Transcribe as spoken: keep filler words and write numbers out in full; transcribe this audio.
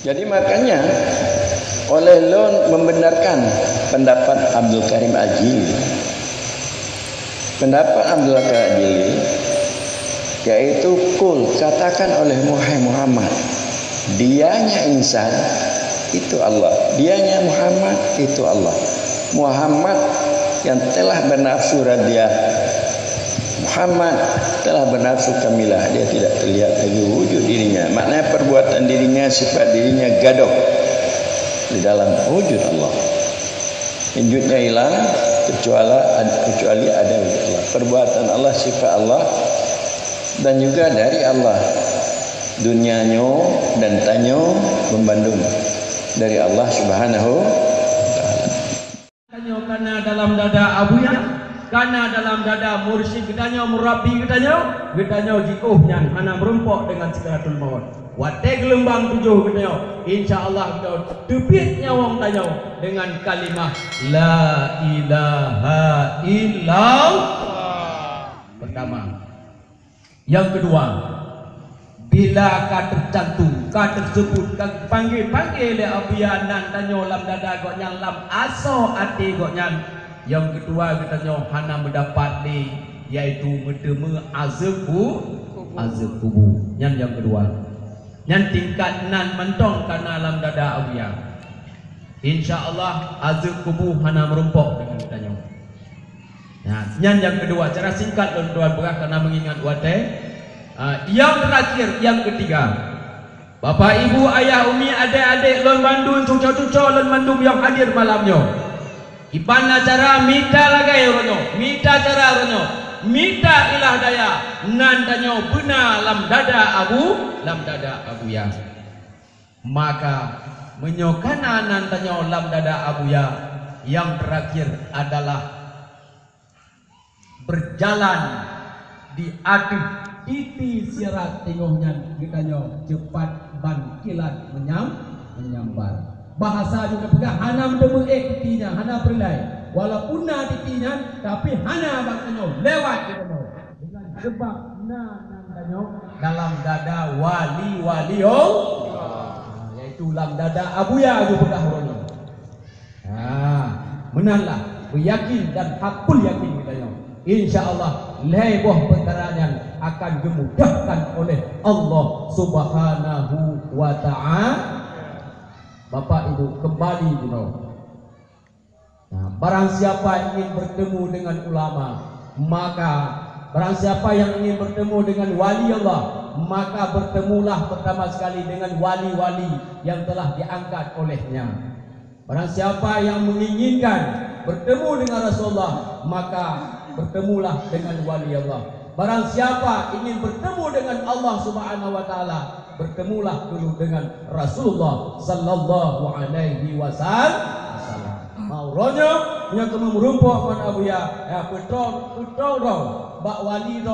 Jadi makanya oleh lôn membenarkan pendapat Abdul Karim Al-Jili. Pendapat Abdul Karim Al-Jili yaitu, "Qul, katakan olehmu, hai Muhammad, dianya insan itu Allah, dianya Muhammad itu Allah." Muhammad yang telah bernafsu radiah, Muhammad telah bernafsu kamilah, dia tidak terlihat lagi wujud dirinya. Maknanya perbuatan dirinya, sifat dirinya gadoh di dalam wujud Allah. Wujudnya hilang kecuali, kecuali ada wujud Allah. Perbuatan Allah, sifat Allah, dan juga dari Allah. Dunia nyoe dan tanyoe bandum dari Allah Subhanahu wa Taala. Tanyoe kana dalam dada Abuya, kana dalam dada mursyid geutanyoe, murabbi geutanyoe, geutanyoe jiôh nyan hana meurumpok deungon sakratul maut. Watée geulumbang tujoh geutanyoe, insya Allah geutanyoe teubiet nyawöng tanyoe deungon kalimah la ilaha illallah. Pertama. Nyang keudua, bila ka teucantum, ka teuseubut, ka geupanggé-panggé lé Abuya nan tanyoe lam dada gobnyan, lam asoe até gobnyan, nyang keudua geutanyoe hana meudapat lé, yaitu meuteumé azeueb ku-, azeueb kubu. Nyan nyang keudua. Nyan tingkat nan mantong kana lam dada Abuya. Insya Allah, azeueb kubu hana meurumpok deungon geutanyoe. Nah, nyan nyang keudua, cara singkat lôn tuan peugah karena mengingat watée. Ah, yang terakhir, yang ketiga. Bapak, ibu, ayah, umi, adék-adék lôn bandum, cuco-cuco lôn bandum nyang hadir malam nyoe. Iban na cara mita lagée uroe nyoe, mita cara uroe nyoe, mita ilah daya nan tanyoe beuna lam dada Abu, lam dada Abuya. Maka, meunyoe kana nan tanyoe lam dada Abuya, nyang terakhir adalah berjalan di ateueh titi sirat, teungoh nyan geutanyoe cepat ban kilat meunyam-, meunyambar. Bahasa jih neupeugah hana meuteumeuék titi nyan, hana peureulée. Walaupun na titi nyan, tapi hana bak tanyoe lewat geutanyoe. Dengan sebab na nan tanyoe dalam dada wali-wali Allah. Yaitu lam dada Abuya geupeugah uroe nyoe. Ha, meunanlah, beuyakin dan hakul yakin geutanyoe. Insya Allah, lhée boh peukara nyan akan geumudahkan oleh Allah Subhanahu wa Ta'ala. Bapak Ibu, kembali bunoe. Nah, barang siapa ingin bertemu dengan ulama, maka barang siapa yang ingin bertemu dengan wali Allah, maka bertemulah pertama sekali dengan wali-wali yang telah diangkat olehnya. Barang siapa yang menginginkan bertemu dengan Rasulullah, maka bertemulah dengan wali Allah. Barang siapa ingin bertemu dengan Allah Subhanahu wa Ta'ala, bertemulah dulu dengan Rasulullah sallallahu alaihi wasallam. Mauronya nyang keumu meurumpok ngon Abuya, ya, peutrok, peutrok droe bak wali droe.